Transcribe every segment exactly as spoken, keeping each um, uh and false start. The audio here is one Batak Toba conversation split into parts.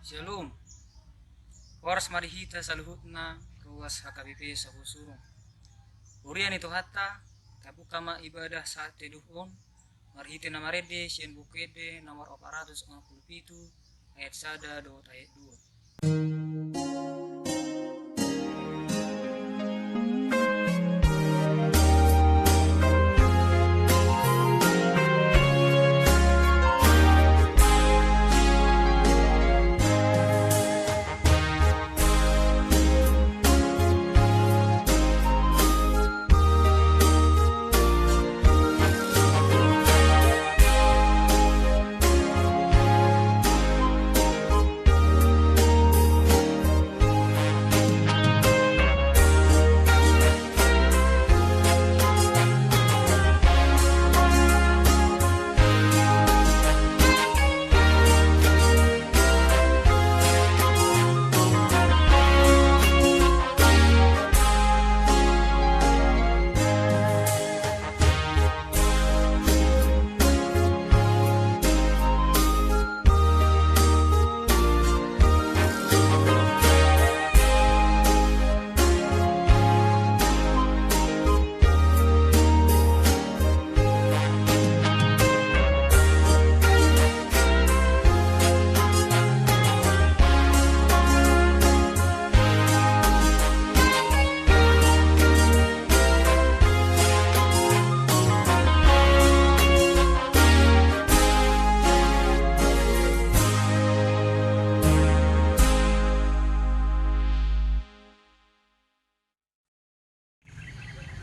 Shalom. Horas ma di hita saluhutna ruas H K B P Sahusurung. Huria ni Tuhanta, tabuka ma ibadah saat teduh on marhite na marende sian Buku Ende nomor opat ratus onom pulu pitu, ayat sada dohot ayat dua.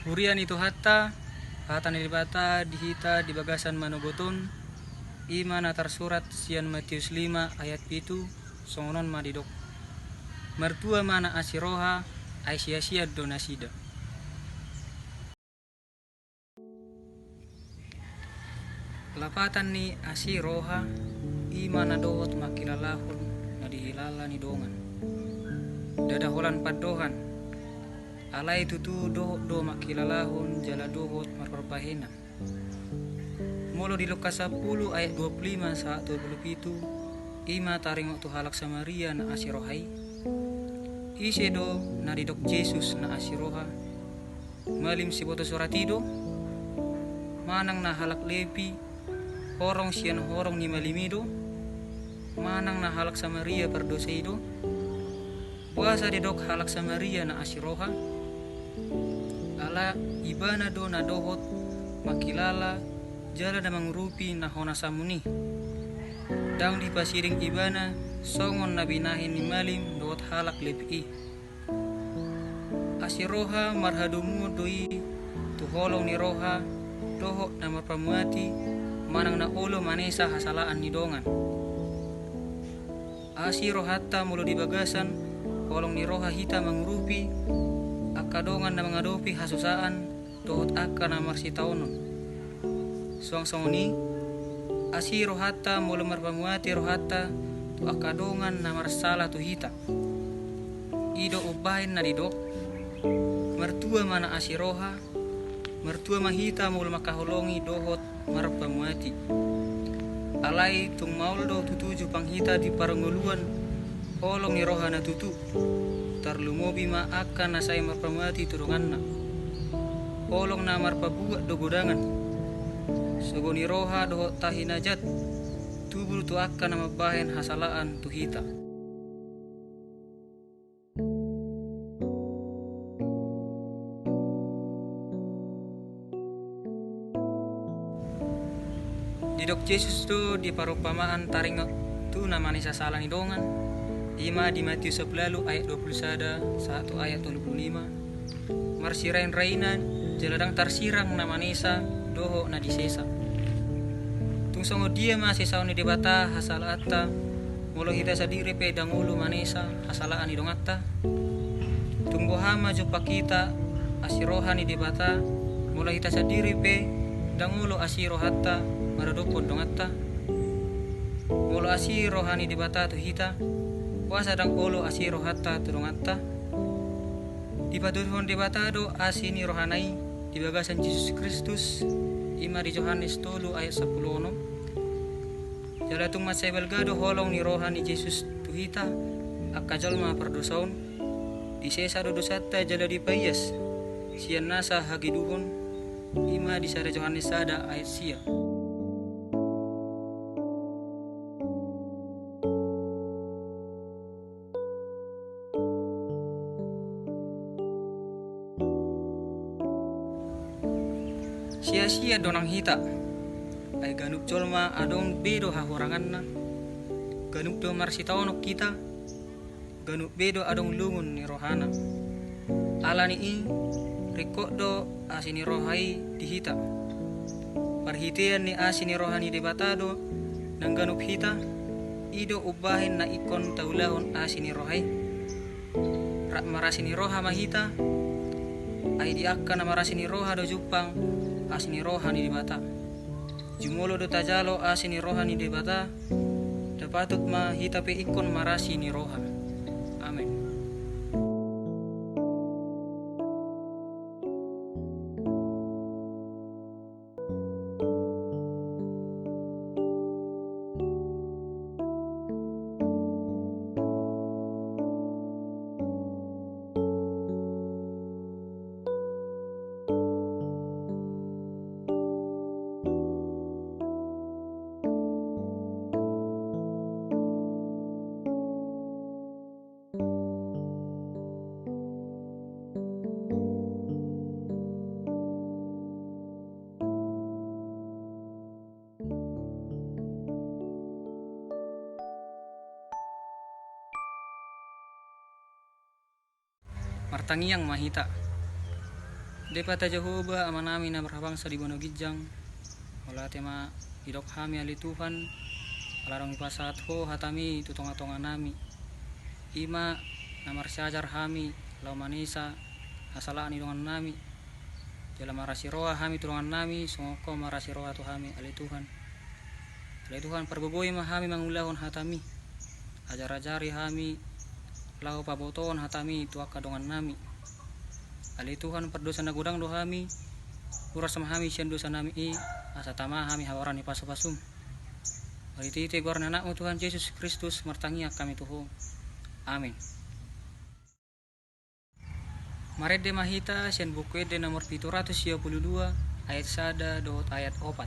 Huria ni Tuhanta, hata ni Debata di hita di bagasan manogot on, i ma na tarsurat sian Matius lima ayat pitu, songon on ma didok: Martua ma na asi roha, ai siasian do nasida. Lapatan ni asi roha, i ma na dohot mangkilalahon na dihilala ni dongan. Ndada holan pandohan, alai tutu dohot do mangkilalahon jala dohot marparbahenan. Molo di Lukas sampulu ayat dua pulu lima sahat dua pulu pitu, i ma taringot tu halak Samaria na asi roha i. Ise do na didok Jesus na asi roha? Malim siboto surat i do? Manang na halak Lepi, horong sian horong ni malim i do? Manang na halak Samaria pardosa i do? Boasa didok halak Samaria na asi roha? Ala ibana do na dohot mangkilala jala na mangurupi na hona samun i. Ndang dipasiding ibana songon na binahen ni malim dohot halak Lepi i. Asi roha marhadomuan do i tu holong ni roha dohot na marpamuati manang na olo manesa hasalaan ni dongan. Asi rohanta molo di bagasan holong ni roha hita mangurupi angka dongan na mangadopi hasusaan dohot angka na marsitaonon. Suang songon i, asi rohanta molo marpamuati rohanta tu angka dongan na marsala tu hita. I do umbahen na didok: Martua ma na asi roha, martua ma hita molo mangkaholongi dohot marpamuati. Alai tung maol do tutu jumpang hita di parngoluan holong ni roha na tutu. Tarlumobi ma angka na sai marpamuati tu donganna. Holong na marpabuat do godangan, sogo ni roha dohot tahi na jat, tubu tu angka na mambahen hasalaan tu hita. Didok Jesus do di parumpamaan taringot tu na manesa sala ni dongan, i ma di Matius sampulu ualu ayat dua pulu sada sahat tu ayat tolu pulu lima. Marsirainrainan jala ndang tarsirang na manesa dohot na disesa. Tung songon dia ma sesaon ni Debata hasalaanta, molo hita sandiri pe ndang olo manesa hasalaan ni donganta? Tung boha ma jumpang hita asi roha ni Debata, molo hita sandiri pe ndang olo asi rohanta maradophon donganta? Molo asi roha ni Debata tu hita, boasa ndang olo asi rohanta tu donganta? Dipatuduhon Debata do asi ni rohana i di bagasan Jesus Kristus, i ma di Johannes tolu ayat sampulu onom. Jala tung mansai balga do holong ni roha ni Jesus tu Hita angka jolma pardosa on, disesa do dosanta jala dipaias sian nasa hageduhon, i ma di sada Johannes sada ayat sia. Sia-sia do nang hita, ai ganup jolma adong be do hahuranganna, ganup do marsitaonon hita, ganup be do adong lungun ni rohana. Ala ni i, ringkot do asi ni roha i di hita. Parhitean ni asi ni roha ni Debata do nang ganup hita, i do umbahen na ingkon taulahon asi ni roha i. Rap marasi ni roha ma hita, ai di angka na marasi ni roha do jumpang asi ni roha ni Debata. Jumolo do tajalo asi ni roha ni Debata, ndang patut ma hita pe ingkon marasi ni roha. Amen. Martangiang ma hita. Debata Jahowa, Amanami na marhabangsa di banua ginjang, mauliate ma didok hami ale Tuhan, ala adong dipasahat Ho hataMi tu tonga-tonganami. I ma na marsiajar hami laho manesa hasalahan ni dongannami. Jala marasi roha hami tu dongannami, songon Ho marasi roha tu hami ale Tuhan. Ale Tuhan, parboboi ma hami mangulahon hataMi. Ajar-ajari hami laho pabotohon hataMi tu angka dongannami. Ale Tuhan, pardosa na godang do hami, uras ma hami sian dosanami i, asa tama hami habaoran ni pasu-pasuM. Marhite-hite goar ni AnakMu Tuhan Jesus Kristus, martangiang hami tu Ho. Amen. Marende ma hita sian Buku Ende nomor pitu ratus sia pulu dua, ayat sada dohot ayat opat.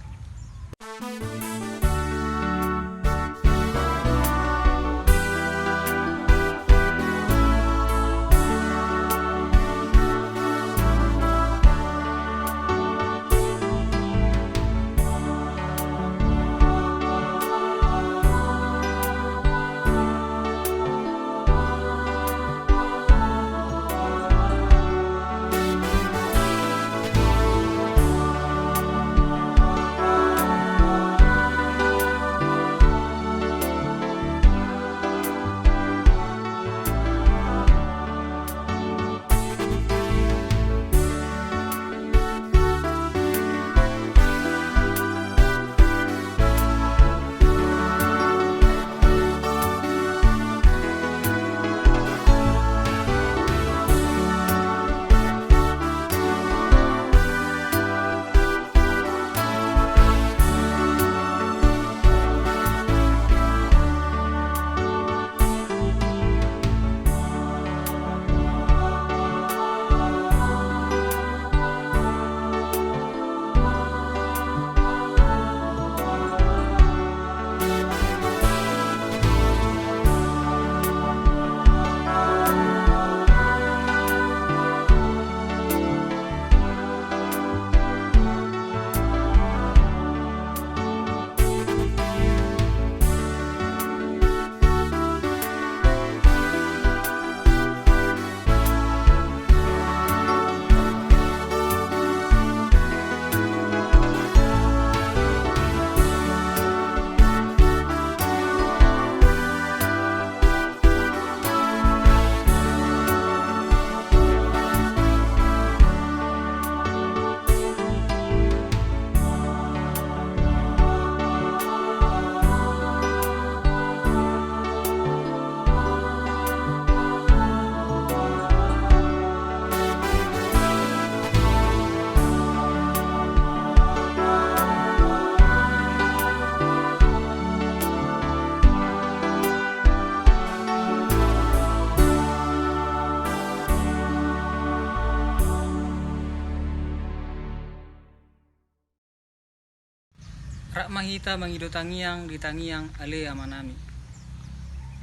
Ma hita mangido tangiang di tangiang Ale Amanami.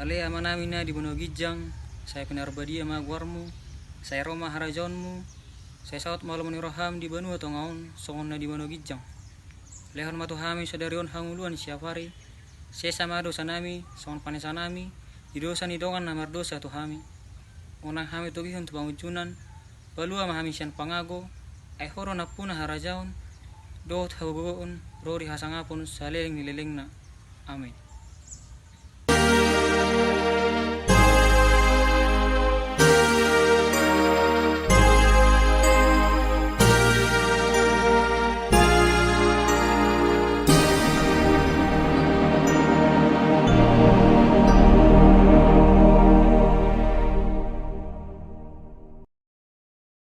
Ale Amanami na di banua ginjang, sai pinarbadia ma goarmu, sai ro ma harajaonmu, sai saut ma lomo ni roham di banua tonga on songon na di banua ginjang. Lehon ma tu hami sadari on hangoluan siapari, sesa ma dosanami songon panesanami di dosa ni dongan na mardosa tu hami. Unang hami togihon tu pangunjunan, palua ma hami sian pangago, ai Ho do nampuna harajaon dohot hagogoon ro di hasangapon saleleng ni lelengna. Amen.